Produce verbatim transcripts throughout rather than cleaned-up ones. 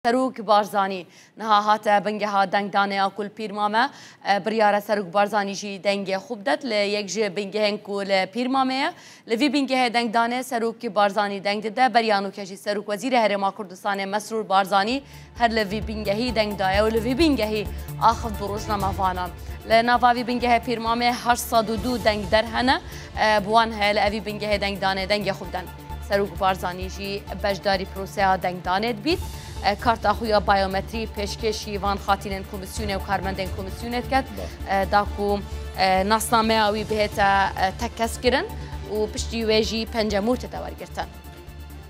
Serok Barzanî niha hate bingeha dengdanê ya ku li Pîrmam e. E, biryare Serok Barzanî jî dengê xwe bidet li yek ji bingehên ku li Pîrmamê ye. Li vî bingehê dengdanê Serok Barzanî deng dide. Beriya nûke jî Serokwezîrê Herêma Kurdistanê Mesrûr Barzanî her li vî bingehî deng daye û li vî bingehî axift bi rojnamevanan. Li nava vî bingehê Pîrmamê heşt sed û du dengder hene. E, bi wan heye li evî bingehê dengdanê dengê xwe biden. Serok Barzanî jî beşdarî proseya dengdanê dibît. E, karta xwe ya biyometrî pêşkêşî van xatînên komîsyonê û karmendên komîsyonê diket. E, da ku, e, nasnameya wî bihête, e, tekez kirin û piştî wê jî pencemûr tête wergirtin.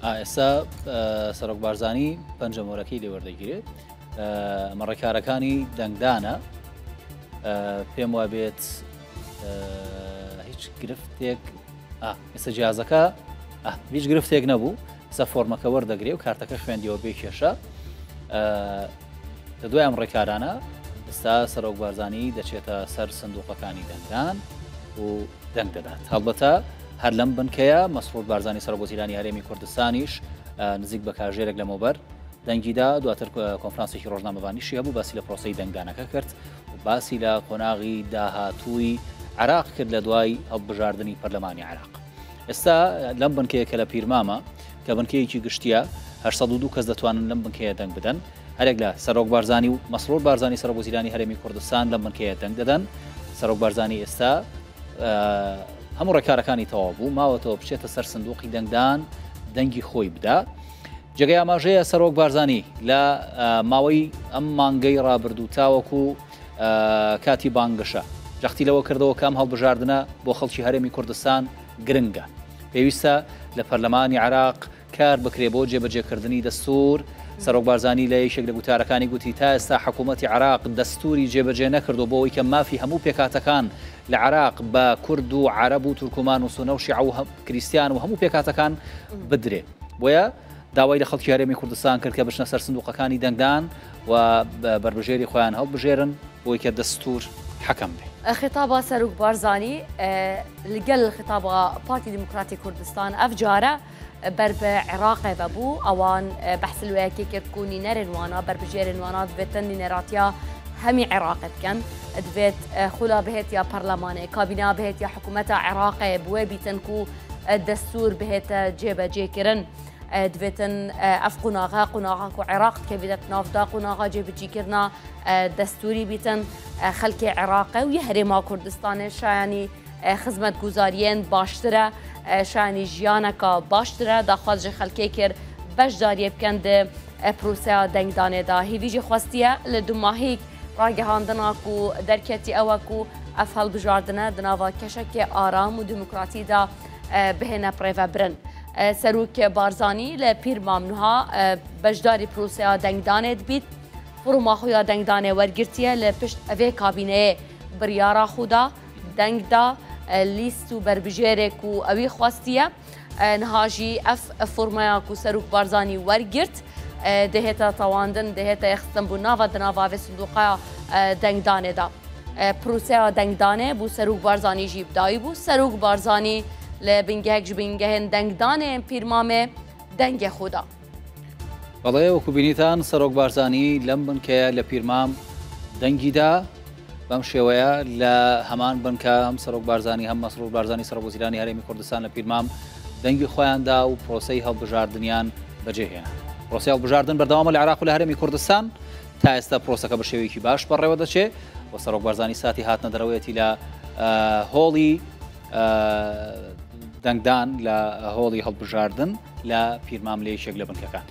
ئا، ئێستا، ئە، سەرۆک بارزانی پەنجەمۆرەکەی لێوەردەگیرێت. ئە، ئەمە ڕێکارەکانی دەنگدانە. ئە، پێم وابێت، ئە، هیچ گرفتێک، ئا، ئێستا جیازەکە، ئا، هیچ گرفتێک نەبوو. ئێستا فۆرمەکە وەردەگرێ و کارتەکە خوێندیەوە بێ کێشە. ئە، لە دوای ئەم ڕێکارانە ئێستا سەرۆک بارزانی دەچێتە سەر سندوقەکانی دەنگدان و دەنگ دەدات. هەڵبەتە هەر لەم بنکەیە مەسرور بارزانی سەرۆک وەزیرانی هەرێمی کوردستانیش، ئە، نزیک بە کاژێرێک لەمەوبەر دەنگی دا. دواتر کۆ-، کۆنفرانسێکی ڕۆژنامەوانیشی هەبوو، باسی لە پرۆسەی دەنگدانەکە کرد و باسی لە قۆناغی داهاتووی عێراق کرد لە دوای هەڵبژاردنی پەرلەمانی عێراق. ئێستا لەم بنکەیە کە لە پیرمامە، کە بنکەیەکی گشتیە، هەشت سەد و دوو کەس دەتوانن لەم بنکەیە دەنگ بدەن. هەرێک لە سەرۆک بارزانی و مەسرور بارزانی سەرۆک وەزیرانی هەرێمی کوردستان لەم بنکەیە دەنگ دەدەن. سەرۆک بارزانی ئێستا، ئە، هەموو ڕێکارەکانی تەواو بوو، ماوەتەوە بچێتە سەر سندوقی دەنگدان، دەنگی خۆی بدا. جێگەی ئاماژەیە سەرۆک بارزانی لە، ئە، ماوەی ئەم مانگەی ڕابردوو تاوەکو، ئە، کاتی بانگەشە جەختی لەوە کردەوە کە ئەم هەڵبژاردنە بۆ خەڵکی هەرێمی کوردستان گرنگە. پێویستە لە پەرلەمانی عێراق کار بکرێ بۆ جێبەجێکردنی دەستور. سەرۆک بارزانی لە یەکێک لە گوتارەکانی گوتی، تا ئێستا حکوومەتی عێراق دەستوری جێبەجێ نەکردو بۆ ئەوەی کە مافی هەموو پێکاتەکان لە عێراق بە کورد و عەرەب و تورکمان و سونە و شیعە و هەم-، کریستیان و هەموو پێکاتەکان بدرێ. بۆیە داوای لە خەڵکی هەرێمی کوردستان کرد کە بچنە سەر سندوقەکانی دەنگدان و بە-، بەربژێری خۆیان هەڵبژێرن بۆی کە دەستور حەکەم بێ. خطابا سەرۆک بارزانی، ئە، لەگەڵ خطابا پارتی دیموکراتی کوردستان ئەف جارە بەر بە عێراقێ بوو. ئەوان، ئە، بەحس لەوەیەکی کرد کو نینەرێن وانا، بەربژێرێن وانا دەبێتن نینەراتیا هەمی عێراقێ بکەن. دەبێت، ئە، خولا بهێتیا پەرلەمانێ، کابینا بهێتیا حکوومەتا عێراقێ بوێ بیتن کو، ئە، دەستور بهێتە جێبەجێکردن. ئە، دەبێتن، ئە، ئەف قوناغە، قوناغە کو عێراق دکەویدە ناودا، قوناغە جێبەجێکردنا، ئە، دەستوری بیتن، ئە، خەلکێ عێراقێ و یە هەرێما کوردستانێ شایانی، ئە، خزمەتگوزاریێن باشترە، ئە، شایانی ژیانەکا باشترە، داخواز جێ خەلکێ کرد بەشداریێ بکەن دە، ئە، پروسەیا دەنگدانێدا. هیوی جێ خوەستیە لە دوماهیک ڕاگەهاندنا کو دەرکەتی ئەوە کو ئەف هەڵبژاردنە دناوا کەشەکێ ئارام و دیموکراتی دا، ئە، بهێنە پرێڤە برن. ئە، سەرۆک بارزانی لە پیرمام نوها، ئە، بەشداری پروسەیا دەنگدانێ دبیت. فروما خویا دەنگدانێ وەرگرتیە لە پشت ئەڤێ کابینەیە بریارا خودا دەنگدا، ئە، لیست و بەربژێرێک و ئەوی خوەستیە. ئە، نها ژی ئەف فورمەیا کو سەرۆک بارزانی وەرگرت، ئە، دەهێتە تەواندن، دەهێتە یەخستن بوو ناوا دناوا ئەڤێ سندوقەیا، ئە، دەنگدانێدا. ئە، پروسەیا دەنگدانێ بوو سەرۆک بارزانی ژی بداوی بوو. سەرۆک بارزانی لە بنگەهێک ژی بنگەهێن دەنگدانێ پیرمامێ دەنگێ خودا. بەڵێ، وەکو بینیتان، سەرۆک بارزانی لەم بنکەیە لە پیرمام دەنگی دا. بەم شێوەیە لە هەمان بنکە هەم سەرۆک بارزانی، هەم مەسرور بارزانی سەرۆک وەزیرانی هەرێمی کوردستان لە پیرمام دەنگی خۆیان دا و پرۆسەی هەڵبژاردنیان بەجێهێنا. پرۆسەی هەڵبژاردن بەردەوامە لە عێراق و لە هەرێمی کوردستان. تا ئێستا پرۆسەکە بە شێوەیەکی باش بەڕێوە دەچێ و سەرۆک بارزانی ساتی هاتنە دەرەوەیەتی لە، ئە، هۆڵی، ئە، دەنگدان لە هۆڵی هەڵبژاردن لە پیرمام لە یەکێک لە بنکەکان.